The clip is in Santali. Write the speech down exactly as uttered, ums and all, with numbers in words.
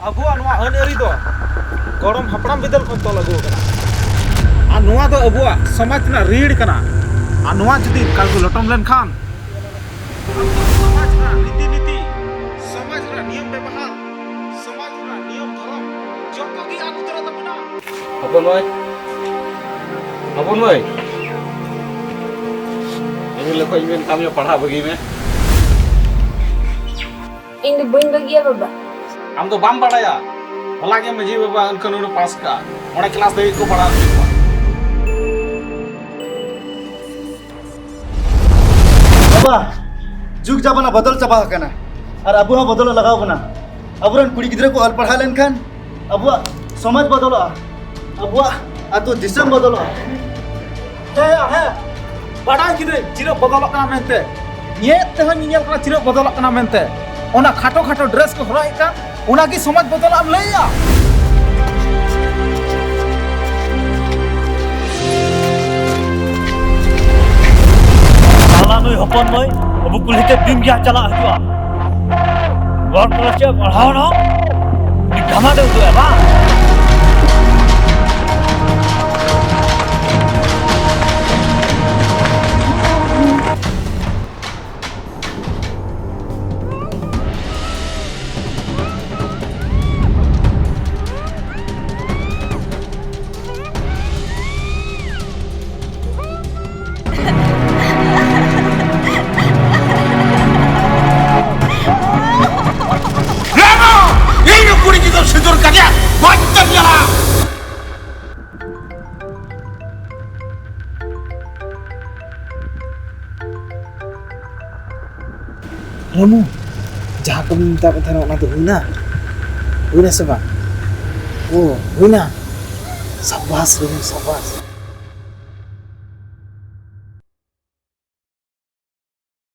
ᱟᱵᱚᱣᱟᱜ ᱱᱚᱣᱟ ᱟᱹᱱ ᱟᱹᱨᱤ ᱫᱚ ᱜᱚᱲᱚᱢ ᱦᱟᱯᱲᱟᱢ ᱵᱤᱫᱟᱹᱞ ᱠᱷᱚᱱ ᱛᱚᱞ ᱟᱹᱜᱩ ᱟᱠᱟᱱᱟ᱾ ᱟᱨ ᱱᱚᱣᱟ ᱫᱚ ᱟᱵᱚᱣᱟᱜ ᱥᱚᱢᱟᱡᱽ ᱨᱮᱱᱟᱜ ᱨᱤᱲ ᱠᱟᱱᱟ᱾ ᱟᱨ ᱱᱚᱣᱟ ᱡᱩᱫᱤ ᱠᱟᱞ ᱠᱚ ᱞᱚᱴᱚᱢ ᱞᱮᱱᱠᱷᱟᱱ, ᱟᱵᱚᱣᱟᱜ ᱥᱚᱢᱟᱡᱽ ᱨᱮᱱᱟᱜ ᱨᱤᱛᱤ ᱱᱤᱛᱤ, ᱥᱚᱢᱟᱡᱽ ᱨᱮᱱᱟᱜ ᱱᱤᱭᱚᱢ ᱵᱮᱵᱚᱦᱟᱨ, ᱥᱚᱢᱟᱡᱽ ᱨᱮᱱᱟᱜ ᱱᱤᱭᱚᱢ ᱫᱷᱚᱨᱚᱢ ᱡᱚᱛᱚ ᱜᱮ ᱟᱫ ᱩᱛᱟᱹᱨᱚᱜ ᱛᱟᱵᱚᱱᱟ᱾ ᱦᱚᱯᱚᱱ ᱢᱟᱹᱭ, ᱦᱚᱯᱚᱱ ᱢᱟᱹᱭ, ᱤᱧ ᱞᱟᱹᱭ ᱠᱷᱚᱡ ᱤᱧ ᱢᱮᱱ ᱠᱟᱜ ᱢᱮᱭᱟ, ᱯᱟᱲᱦᱟᱜ ᱵᱟᱹᱜᱤ ᱢᱮ᱾ ᱤᱧ ᱫᱚ ᱵᱟᱹᱧ ᱵᱟᱹᱜᱤᱭᱟ ᱵᱟᱵᱟ᱾ ᱟᱢ ᱫᱚ ᱵᱟᱢ ᱵᱟᱲᱟᱭᱟ, ᱦᱚᱞᱟ ᱜᱮ ᱢᱟᱹᱡᱷᱤ ᱵᱟᱵᱟ ᱟᱹᱱ ᱠᱟᱹᱱᱩᱱ ᱮ ᱯᱟᱥ ᱠᱟᱜᱼᱟ, ᱢᱚᱬᱮ ᱠᱞᱟᱥ ᱫᱷᱟᱹᱵᱤᱡ ᱠᱚ ᱯᱟᱲᱦᱟᱣ ᱦᱚᱪᱚᱭᱮᱫ ᱠᱚᱣᱟ᱾ ᱵᱟᱵᱟ, ᱡᱩᱜᱽ ᱡᱟᱢᱟᱱᱟ ᱵᱚᱫᱚᱞ ᱪᱟᱵᱟ ᱟᱠᱟᱱᱟ, ᱟᱨ ᱟᱵᱚ ᱦᱚᱸ ᱵᱚᱫᱚᱞᱚᱜ ᱞᱟᱜᱟᱣ ᱵᱚᱱᱟ᱾ ᱟᱵᱚᱨᱮᱱ ᱠᱩᱲᱤ ᱜᱤᱫᱽᱨᱟᱹ ᱠᱚ ᱚᱞ ᱯᱟᱲᱦᱟᱣ ᱞᱮᱱᱠᱷᱟᱱ ᱟᱵᱚᱣᱟᱜ ᱥᱚᱢᱟᱡᱽ ᱵᱚᱫᱚᱞᱚᱜᱼᱟ, ᱟᱵᱚᱣᱟᱜ ᱟᱹᱛᱩ ᱫᱤᱥᱚᱢ ᱵᱚᱫᱚᱞᱚᱜᱼᱟ᱾ ᱦᱮᱸ, ᱦᱮᱸ, ᱵᱟᱰᱟᱭ ᱠᱤᱫᱟᱹᱧ ᱪᱤᱱᱟᱹᱜ ᱵᱚᱫᱚᱞᱚᱜ ᱠᱟᱱᱟ ᱢᱮᱱᱛᱮ᱾ ᱧᱮᱞ ᱛᱮᱦᱚᱸᱧ ᱧᱮᱧᱮᱞ ᱠᱟᱱᱟ ᱪᱤᱱᱟᱹᱜ ᱵᱚᱫᱚᱞᱚᱜ ᱠᱟᱱᱟ ᱢᱮᱱᱛᱮ᱾ ᱚᱱᱟ ᱠᱷᱟᱴᱚ ᱠᱷᱟᱴᱚ ᱰᱨᱮᱥ ᱠᱚ ᱦᱚᱨᱚᱜ ᱮᱫ ᱠᱟᱱ, ᱚᱱᱟ ᱜᱮ ᱥᱚᱢᱟᱡᱽ ᱵᱚᱫᱚᱞᱚᱜ ᱮᱢ ᱞᱟᱹᱭᱮᱜᱼᱟ? ᱥᱟᱞᱟ ᱱᱩᱭ ᱦᱚᱯᱚᱱ ᱢᱟᱹᱭ ᱟᱵᱚ ᱠᱩᱞᱦᱤ ᱛᱮ ᱫᱤᱱ ᱜᱮ ᱦᱟᱸᱜ ᱪᱟᱞᱟᱜ ᱦᱤᱡᱩᱜᱼᱟ᱾ ᱜᱚᱲ ᱠᱚᱞᱮᱡᱽ ᱪᱮᱫ ᱯᱟᱲᱦᱟᱣ ᱱᱟ? ᱩᱱᱤ ᱜᱷᱟᱢᱟ ᱫᱚ ᱩᱫᱩᱜ ᱮ ᱵᱟᱝ? ᱤᱧ ᱠᱩᱲᱤ ᱜᱤᱫᱽᱨᱟᱹ ᱥᱤᱸᱫᱩᱨ ᱠᱟᱫᱮᱭᱟ, ᱵᱟᱧᱪᱟᱣ ᱪᱟᱞᱟᱜ᱾ ᱨᱟᱹᱢᱩ, ᱡᱟᱦᱟᱸ ᱠᱟᱹᱢᱤᱧ ᱢᱮᱛᱟᱫ ᱢᱮ ᱛᱟᱦᱮᱱᱟ, ᱚᱱᱟ ᱫᱚ ᱦᱩᱭᱱᱟ? ᱦᱩᱭᱱᱟ ᱥᱮ ᱵᱟᱝ? ᱳ, ᱦᱩᱭᱱᱟ? ᱥᱟᱵᱟᱥ ᱨᱟᱹᱢᱩ, ᱥᱟᱵᱟᱥ᱾